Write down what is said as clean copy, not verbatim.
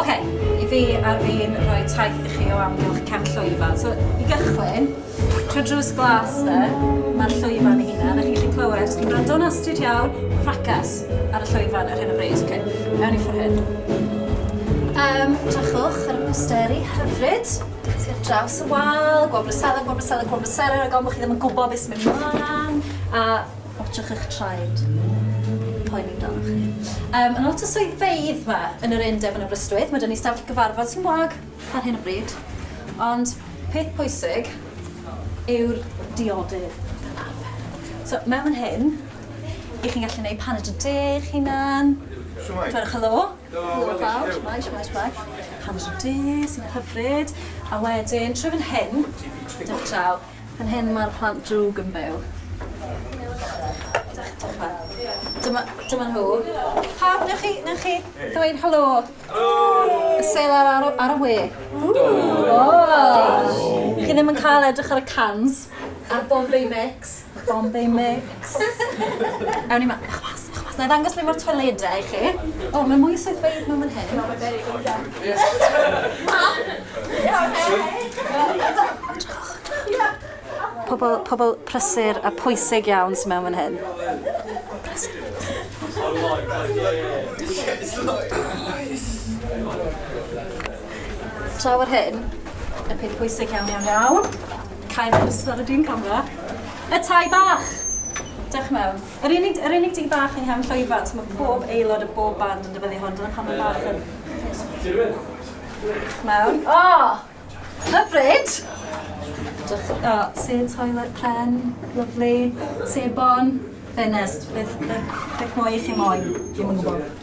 Oce, i fi ar fin rhoi taith i chi o amgylch cefn llwyfan. So, i gychwyn, trwy drws glas de, mae'r llwyfan ei hunan, a chi'n gallu clywed, os chi'n gwrando'n astud iawn, ffracas ar y llwyfan ar hyn o bryd. Oce, awn ni ffordd hyn. Drychwch ar y posteri hyfryd sy ar draws y wal, gwobr y seler, gwobr y seler, gwobr y seler, rhag ofn bod chi ddim yn gwybod beth sy'n mynd mlaen, a Watsiwch eich traed. Poeni amdanoch chi. Yym, ma' 'na lot o swyddfeydd 'ma yn yr Undeb yn Aberystwyth. Ma' 'da ni stafell gyfarfod sy'n wag ar hyn o bryd. Ond peth pwysig yw'r diodydd fel arfer. So mewn fan hyn, 'ych chi'n gallu neud paned o de i'ch hunan. Shwmae? Dwedwch helo. Helo pawb, shwmae, shwmae, shwmae. Paned o de sy'n hyfryd. A wedyn trwy fan hyn, dewch draw. Fan hyn mae'r plant drwg yn byw. Dych dych Dyma dyma nhw. Pawb newch chi newch chi ddweud helo? Helo! Y selar ar y ar y we. Ww! O! Chi ddim yn cael edrych ar y cans. A'r Bombay Mix. Bombay Mix. Ewn ni ma- ewch mas, ewch mas. Na i ddangos le mae'r toiledau i chi. O, mae mwy o swyddfeydd mewn fan hyn. Pobl, pobl prysur a pwysig iawn sy'n mewn fan hyn. Prysur. Draw ar hyn, y peth pwysig iawn, iawn, iawn. Cael prysur ar y dyn camera. Y tai bach! Dewch mewn. Yr unig, yr unig dŷ bach yng nghefn llwyfan, so mae pob aelod o bob band yn defnyddio hwn, dyna pam mae bach yn... Dewch mewn. O! Hyfryd! Dewch, o, sedd toilet pren, lyfli, sebon, ffenest, beth, beth, beth mwy i chi moyn? Dwi'm yn gwybod.